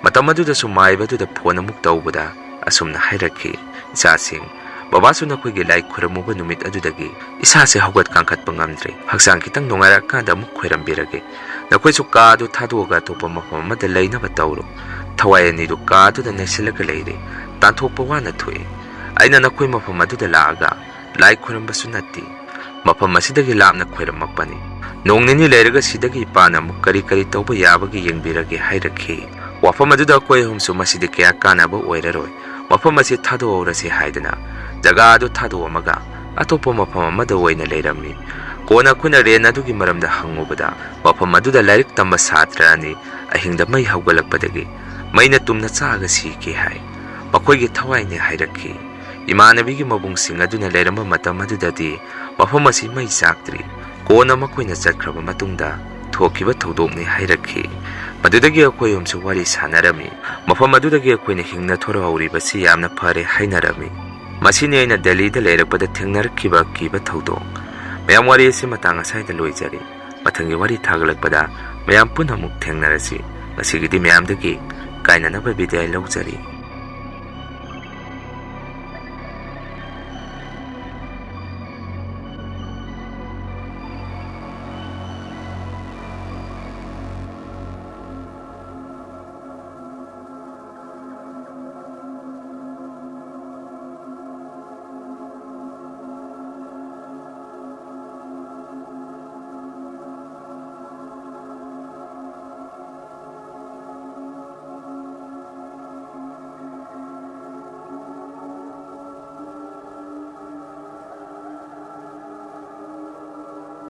ꯃꯇꯝ ꯑꯗꯨꯗꯁꯨ ꯃꯥꯏꯕ ꯑꯗꯨꯗ ꯐꯣꯟ ꯑꯃꯨꯛ ꯇꯧꯕꯗ ꯑꯁꯨꯝꯅ ꯍꯥꯏꯔꯛꯈꯤ, "ꯏꯆꯥꯁꯤꯡ, ꯕꯕꯥꯁꯨ ꯅꯈꯣꯏꯒꯤ ꯂꯥꯏ ꯈꯨꯔꯨꯝꯃꯨꯕ ꯅꯨꯃꯤꯠ ꯑꯗꯨꯗꯒꯤ ꯏꯁꯥꯁꯦ ꯍꯧꯒꯠ ꯀꯥꯡꯈꯠꯄ ꯉꯝꯗ꯭ꯔꯦ꯫ ꯍꯛꯆꯥꯡ ꯈꯤꯇꯪ ꯅꯨꯡꯉꯥꯏꯔꯛꯑꯀꯥꯟꯗ ꯑꯃꯨꯛ ꯈꯣꯏꯔꯝꯕꯤꯔꯒꯦ꯫ ꯅꯈꯣꯏꯁꯨ ꯀꯥ ꯑꯗꯨ ꯊꯥꯗꯣꯛꯑꯒ ꯑꯇꯣꯞꯄ ꯃꯐꯝ ꯑꯃꯗ ꯂꯩꯅꯕ ꯇꯧꯔꯣ꯫ ꯊꯋꯥꯏ ꯑꯅꯤꯗꯨ ꯀꯥꯗꯨꯗ ꯅꯩꯁꯤꯜꯂꯒ ꯂꯩꯔꯦ꯫ ꯇꯥꯟꯊꯣꯛꯄ ꯋꯥꯅ ꯊꯣꯛꯏ꯫ ꯑꯩꯅ ꯅꯈꯣꯏ ꯃꯐꯝ ꯑꯗꯨꯗ ꯂꯥꯛꯑꯒ ꯂꯥꯏ ꯈꯣꯏꯔꯝꯕꯁꯨ ꯅꯠꯇꯦ꯫ ꯃꯐꯝ ꯑꯁꯤꯗꯒꯤ ꯂꯥꯞꯅ ꯈꯣꯏꯔꯝꯃꯛꯄꯅꯤ꯫ ꯅꯣꯡ ꯅꯤꯅꯤ ꯂꯩꯔꯒ ꯁꯤꯗꯒꯤ ꯏꯄꯥꯅ ꯑꯃꯨꯛ ꯀꯔꯤ ꯀꯔꯤ ꯇꯧꯕ ꯌꯥꯕꯒꯦ ꯌꯦꯡꯕꯤꯔꯒꯦ ꯍꯥꯏꯔꯛꯈꯤ꯫ ꯋꯥꯐꯝ ꯑꯗꯨꯗ ꯑꯩꯈꯣꯏ ꯑꯍꯨꯝꯁꯨ ꯃꯁꯤꯗꯤ ꯀꯌꯥ ꯀꯥꯟꯅꯕ ꯑꯣꯏꯔꯔꯣꯏ, ꯃꯐꯝ ꯑꯁꯤ ꯊꯥꯗꯣꯛꯍꯧꯔꯁꯤ ꯍꯥꯏꯗꯅ ꯖꯒꯥ ꯑꯗꯨ ꯊꯥꯗꯣꯛꯑꯝꯃꯒ ꯑꯇꯣꯞꯄ ꯃꯐꯝ ꯑꯃꯗ ꯑꯣꯏꯅ ꯂꯩꯔꯝꯃꯤ꯫ ꯀꯣꯟꯅ ꯑꯩꯈꯣꯏꯅ ꯔꯦꯟ ꯑꯗꯨꯒꯤ ꯃꯔꯝꯗ ꯍꯪꯉꯨꯕꯗ ꯃꯐꯝ ꯑꯗꯨꯗ ꯂꯥꯏꯔꯤꯛ ꯇꯝꯕ ꯁꯥꯇ꯭ꯔ ꯑꯅꯤ ꯑꯍꯤꯡꯗ ꯃꯩ ꯍꯧꯒꯠꯂꯛꯄꯗꯒꯤ ꯃꯩꯅ ꯇꯨꯝꯅ ꯆꯥꯛꯑꯒ ꯁꯤꯈꯤ ꯍꯥꯏ꯫ ꯃꯈꯣꯏꯒꯤ ꯊꯋꯥꯏꯅꯦ ꯍꯥꯏꯔꯛꯈꯤ꯫ ꯏꯃꯥꯟꯅꯕꯤꯒꯤ ꯃꯕꯨꯡꯁꯤꯡ ꯑꯗꯨꯅ ꯂꯩꯔꯝꯕ ꯃꯇꯝ ꯑꯗꯨꯗꯗꯤ ꯃꯐꯝ ꯑꯁꯤ ꯃꯩ ꯆꯥꯛꯇ꯭ꯔꯤ꯫ ꯀꯣꯟꯅ ꯃꯈꯣꯏꯅ ꯆꯠꯈ꯭ꯔꯕ ꯃꯇꯨꯡꯗ ꯊꯣꯛꯈꯤꯕ ꯊꯧꯗꯣꯛꯅꯤ ꯍꯥꯏꯔꯛꯈꯤ꯫ ꯃꯗꯨꯗꯒꯤ ꯑꯩꯈꯣꯏ ꯑꯍꯨꯝꯁꯨ ꯋꯥꯔꯤ ꯁꯥꯟꯅꯔꯝꯃꯤ꯫ ꯃꯐꯝ ꯑꯗꯨꯗꯒꯤ ꯑꯩꯈꯣꯏꯅ ꯍꯤꯡꯅ ꯊꯣꯔꯛꯍꯧꯔꯤꯕꯁꯤ ꯌꯥꯝꯅ ꯐꯔꯦ ꯍꯥꯏꯅꯔꯝꯃꯤ꯫ ꯃꯁꯤꯅꯤ ꯑꯩꯅ ꯗꯦꯜꯂꯤꯗ ꯂꯩꯔꯛꯄꯗ ꯊꯦꯡꯅꯔꯛꯈꯤꯕ ꯑꯀꯤꯕ ꯊꯧꯗꯣꯛ꯫ ꯃꯌꯥꯝ, ꯋꯥꯔꯤ ꯑꯁꯤ ꯃꯇꯥꯡ ꯑꯁ꯭ꯋꯥꯏꯗ ꯂꯣꯏꯖꯔꯦ꯫ ꯃꯊꯪꯒꯤ ꯋꯥꯔꯤ ꯊꯥꯒꯠꯂꯛꯄꯗ ꯃꯌꯥꯝ ꯄꯨꯟꯅ ꯑꯃꯨꯛ ꯊꯦꯡꯅꯔꯁꯤ꯫ ꯉꯁꯤꯒꯤꯗꯤ ꯃꯌꯥꯝꯗꯒꯤ ꯀꯥꯏꯅꯅꯕ ꯕꯤꯗꯥꯏ ꯂꯧꯖꯔꯤ꯫